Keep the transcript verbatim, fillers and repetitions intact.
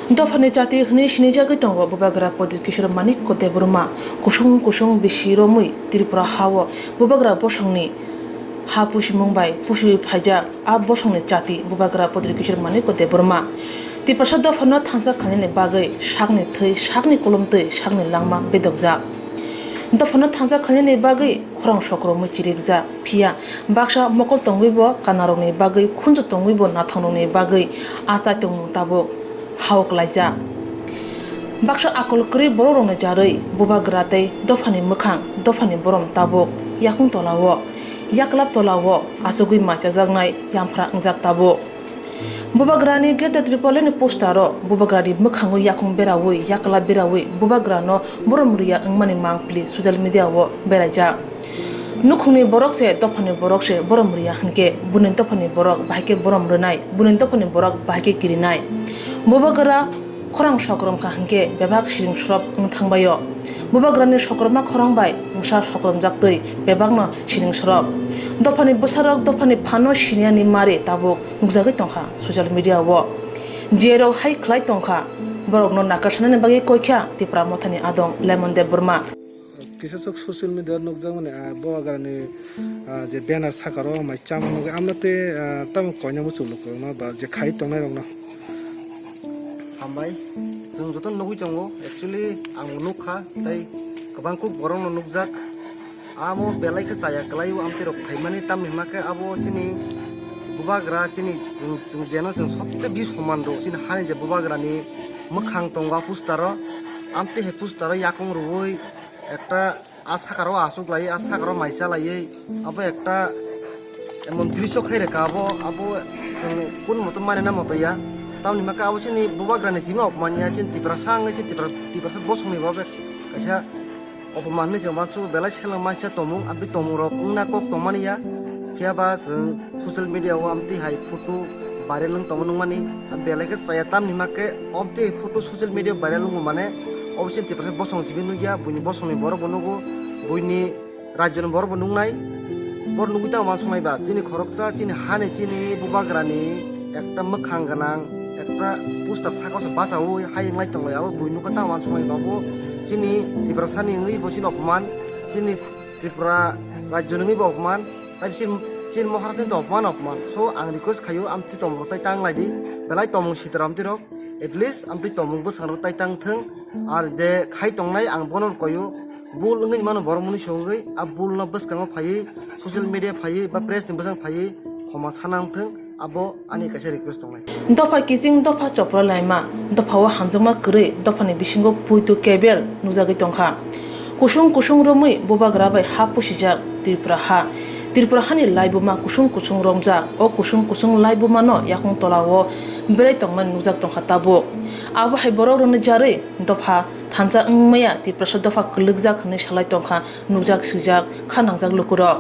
Dophani chati hwnwi sinijagwi tongo Bubagra Pradyut Kishore Manikya Debbarma. Kusung kusung bisi romwi Tripura ha-o Bubagra bosongni ha pusimung bai pusiwi phaijak a bosongni chati Bubagra Pradyut Kishore Manikya Debbarma. Tiprasa dophano thansa khlainani bagwi sakni thwi, sakni kolomtwi, sakni langma bedokjak. Dophano thansa khlainani bagwi khorang sokromwi chirikjak, phiya baksa mokol tongwibo kanarokni bagwi, khunju tongwibo nathongrokni bagwi a chaitongmung tabuk ha-o klaijak. Baksa akol kwrwi borokrokni jarwi Bubagra tei dophani mwkhang, dophani borom tabuk yakung tola-o, yaklap tola-o achugwi machajaknai yamphra wngjak tabuk. Bubagrani Greater Tripoli ni poster-o Bubagrani mwkhango yakung berawi, yaklap berawi Bubagrano borom rwya wngmani mangpili social media-o beraijak. Nukhungni borok se, dophani borok se borom rwya hwnkhe, buini dophani borok bahai khe borom rwnai, buini dophani borok bahai khe kirinai. Bubagra khorang sokrom kha hwnkhe bebak siring srop wng thangbai-o. Bubagrani sokromma khorang bai bwsa sokromjak twi bebakno siring srop. Dophani bwsarok dophani phano siniyani mari tabuk nukjagwi tongkha social media-o. Jerok hai khlai tongkha, borokno nakarsanani bagwi koikha Tipra Mothani adong Lemon Debbarma. Kisa sok social media nukjakmani, ah, Bubagrani, ah, je banner sakaro mai chama nugwi amno tei, ah, tamo koina muchuk lukurokno ba je khai tongnairokno. Hambai, chwng joto nugwi tongo, actually ang nukha tei kwbang kuk borokno nukjak. Amo belai khe chaya kwlaio amtwi rok khaimani, tamni hwnba khe abo chini Bubagra chini chwng, chwng jeno chwng sobse bi soman rw chini hani je Bubagrani mwkhang tongo a poster-o, amtwi hai poster-o yakung rwui ekta a sakaro achuk lai, a sakaro mai cha lai, abo ekta emon drisyo khai rwkha abo, abo chwng kun moto mane na moto ya. Tamni hwnba khe abo chini Bubagrani simi opman ya, chini Tiprasa wngwi chini Tipra-, Tiprasa bosongni bo kaisa opman hinwi chwng uansukgo, belai seleng maisa tongmung, aboni tongmungrok wngna kok tongmani ya. Phiya ba chwng social media-o amtwi hai photo viral wng tongma nukmani, belai khe chaya, tamni hwnba khe amtwi hai photo social media-o viral wngo mane, obo chini Tiprasa bosong simi nukya, buini bosongni borok bo nugo, buini rajyoni borok bo nuknai, borok nugwi tamo uansuknai ba, chini khoroksa, chini hani, chini Bubagrani ekta mwkhang gwnang, ekta poster sakao se bachaui hai wnglai tonglai, abo bui nukha tamo uansuknai ba, bo chini Tiprasani wngwi bo chini opman, chini Tripura rajyoni wngwi bo opman, tei chini, chini Maharashtrani to opman, opman. So ang request khaio, amtwi tongmung tai tang lai di, belai tongmung sitaram twi rok, at least amtwi tongmung bwskango tai tang thung, ar je khai tongnai ang bono koio, bul wngwi mano borok mwnwi songwi, a bul no bwskango phaiwi, social media phaiwi, ba press ni bwskango phaiwi, khoma sana wng thung, abo ani kaisa request tongnai. Dopha kiching dopha chopra laima, dopha o hamjakma kwrwi, dophani bisingo puitu kebel nukjagwi tongkha. Kusung kusung romwi Bubagra bai ha pusijak Tripura ha. Tripura hani laibuma kusung kusung romjak. O kusung kusung laibuma no yakung tola o berai tongmani nukjak tongkha tabuk. Abo hai borok rokni jarwi dopha thansa wngmaya Tiprasa dopha kwlwkjak hwnwi salai tongkha, nukjak swijak kha nangjak lukurok.